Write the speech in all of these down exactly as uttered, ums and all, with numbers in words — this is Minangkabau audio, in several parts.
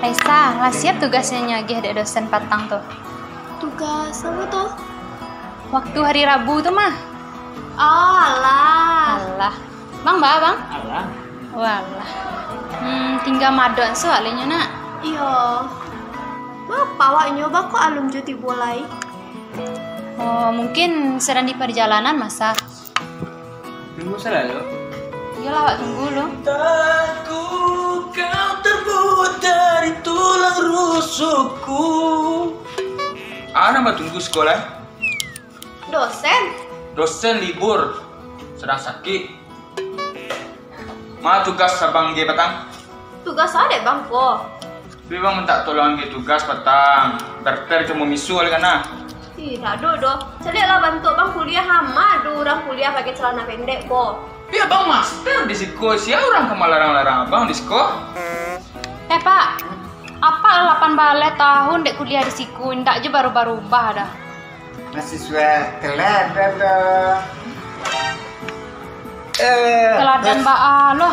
Raisa, lah siap tugasnyo nyo agiah dek dosen patang tu? Tugas apo tu? Waktu hari Rabu tu mah. Oh, alah. Alah. Bang, ba, Bang? Alah. Walah. Hmm, tingga madok suak lai nyo, nak. Iyo. Baa awaknyo, baa kok alun jo tibo lai? Oh, mungkin sedang di perjalanan, masa. Tunggu salah lo. Iyolah, awak tunggu lo. Entah ku kau terbuat dari tulang rusukku. Anak batunggu sekolah. Dosen? Dosen libur, sedang sakik. Ma tugas abang ge patang? Tugas a dek bang ko? Bi bang mintak tolong ge tugas patang. Berter cuma misu alih kana. Ih, dak ado doh. Caliaklah bantuak bang kuliah, amak ado urang kuliah pakai calana pendek ko. Bi abang master di siko, sia urang ka malarang-larang abang di siko? Eh, Pak, Apak lah lapan baleh tahun dek kuliah di siko, indak jo barubah-rubah doh. Mahasiswa teladan doh. Eh, teladan baa lo?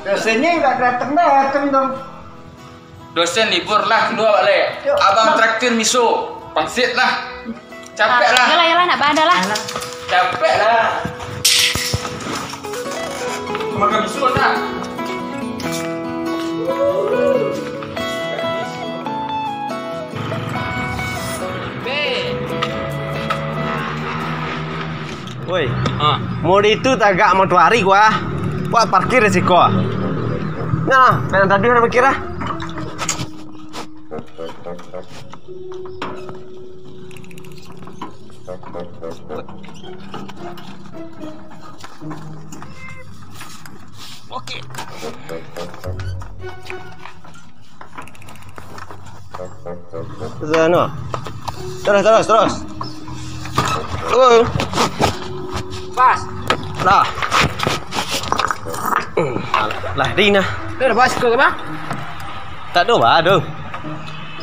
Dosennya nggak datang-datang dong. Dosen libur lah, kalua awak lai. Yo, abang traktir miso. Pangsit lah. Capek lah. Yolah, yolah, nak baa lah. Capek lah. Makan miso tak? Woi, ah. Mode itu tagak matoari gua. Gua parkir di siko. Nah, pengen tadi udah mikir ah. Oke. Terus, terus, terus. Terus. Pas. Lah. Lah, di nah. Dah, pas ke, Bang? Tak ada, Bang.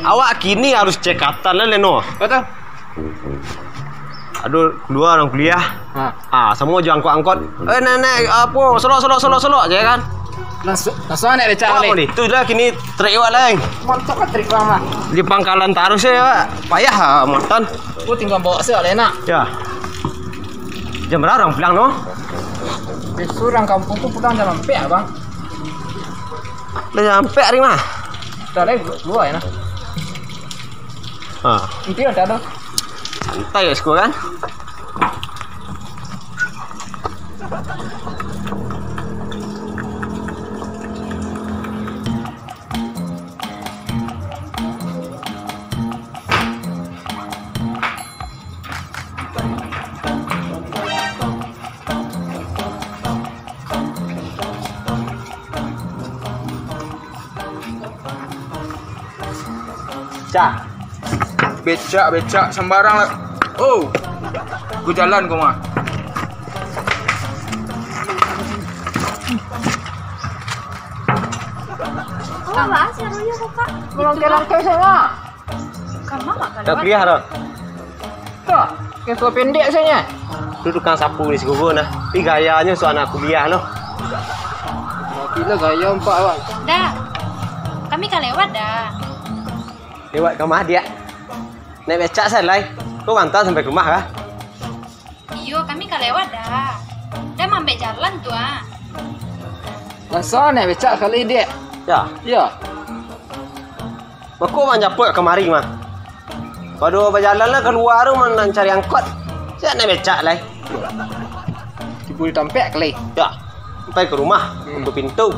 Awak kini harus cekatan lah, Leno. Betul. Aduh, kalua urang kuliah. Ha. Ah, samo jo angkot-angkot. "Eh, nek, nek, apo? Solok, solok, solok, solok," je kan. Langsuang, langsuang naik becak balik. Itu lah kini trik awak lai. Mantap lah trik bang lah. Di pangkalan taruih se, Pak. Payah ah, muatan. Aku tinggal bawa se lah, enak. Ya. Jam bara urang pulang no? Biaso urang kampuang tu pulang jam ampek, Bang. Lah jam ampek hari mah. Dah lai, kalua ya nah. Ha. Inti dah tu. Santai ya siko kan? Cak. Becak, becak, sambarang lah. Oh. Ku jalan ko mah. Apo, Bang? Siaronyo ko, Kak? Langkai-langkai sajo. Kama, Kak, tak lewat? Kuliah dah. Tuh, kayak tua pendek saja. Tu tukang sapu di Sikugo nah. Tapi gayanyo so anak kuliah noh. Gila gaya empat awak. Dah. Kami ka lewat dah. Lewat ka ma, Diak? Naik becak sajo lai. Ko ngantar sampai ka rumah kah? Iyo, kami ka lewat dah. Dah maambek jalan tu ah. Langsuang naik becak kali, Diak. Ya. Iyo. Mako manjapuik kamari mah. Pado bajalan lah kalua tu mancari angkot. Sia naik becak lai. Tibo di tampek kali. Ya. Sampai ka rumah, hmm, buka pintu.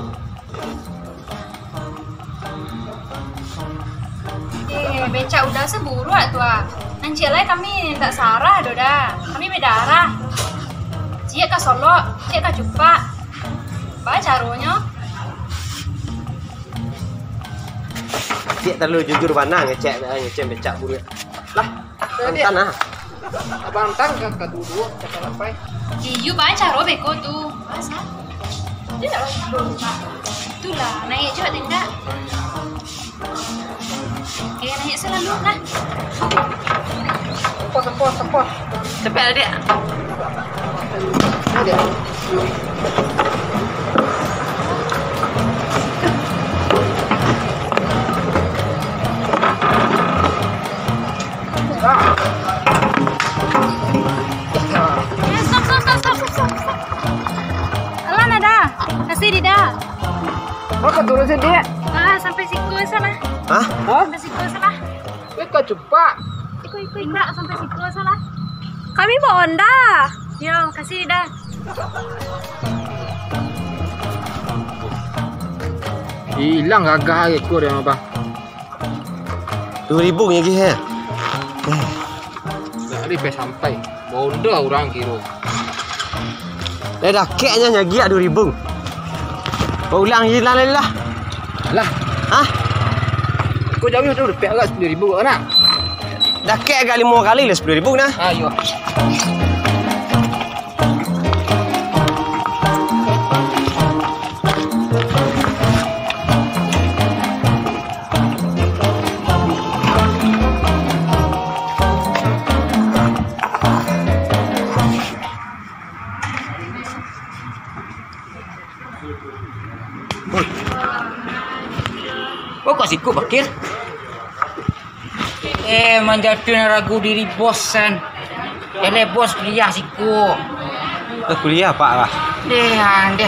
Eh, becak Uda se buruak tu ah. Nan ciek lai kami indak saarah doh dah. Kami beda arah. Ciek ka Solok, ciek ka Cupak. Baa caronyo? Ciek talalu jujur bana ngecek, ngecek becak buruak. Lah, Diak. Tantan ah. Abang tang ka, ka duduak, cakap apai. Iyo, baa caro beko tu. Masa? Itulah, naik juga tindak. Oke, naik selalu lah. Sapo, sapo, sapo? Sampai ada. Ada. Eh, stop, stop, stop, stop, stop, stop. Alah, nada. Kasih dida. Oh, ka turun sini, Dek? Ah, sampai siku salah. Hah? Hah? Sampai siku salah. Weh, kau cupak. Iko, iko, iko, sampai siku salah. Kami bawa Honda. Yo, kasih dida. Hilang gagah iko dia, Bang. Duo ribu ngigo, he. Dak lipeh sampai. Bodoh urang kiro. Lah dakeknyo nyagiak duo ribu. Ulang je lah, lah. Lah. Hah? Kau jauh tu, dapek agak sepuluh ribu kau nak? Dakek agak limo kali lah sepuluh ribu nah. Ah, iyo. Oh, kok siku, Bakir? Eh, manjatuahan ragu diri bos, kan. Eleh bos kuliah siku. Eh, kuliah, Pak, lah. Deh, ah, deh.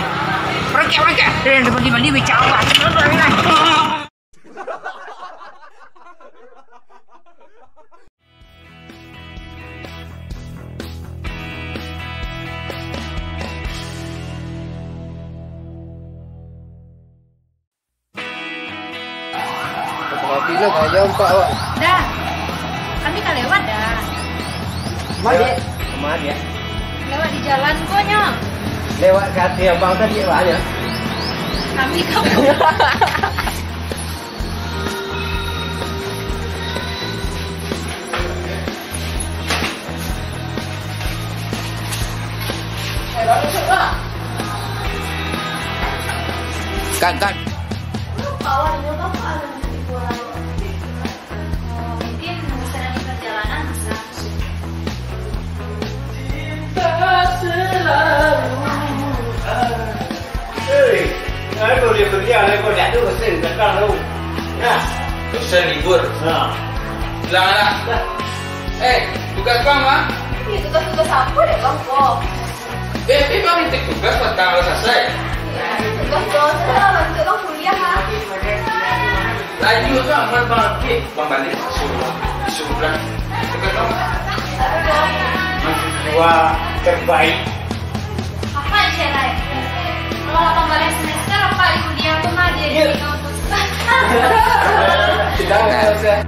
Merengkek, merengkek. Deh, bali, bali, bicara. Tapi lo kaya empat, Wak. Dah. Kami ka lewat dah. Kama, Dek? Kama, Dek? Lewat di jalan ko nyo. Lewat ka ateh abang tadi, Wak, nyo. Kami ka Kat, kat. Mungkin sedang di perjalanan, bisa. Hei, kenapa dia pergi, ada kau jatuh, mesin tekan tu. Nah. Mesin libur. Nah. Bilang lah. Eh, tugas bang, ah? Ini tugas-tugas apa deh, Bang? Kok? Eh, tapi bang, itu tugas buat tanggal selesai. Tugas dosen lah, untuk bang kuliah, ah. Laju tu aman bang, okey. Bang balik, suruh, suruh pulang. Tugas bang. Mahasiswa terbaik. Apa aja lah. Kalau abang balik semester, apa di kuliah aku mah dia di kampus. Tidak, nggak usah.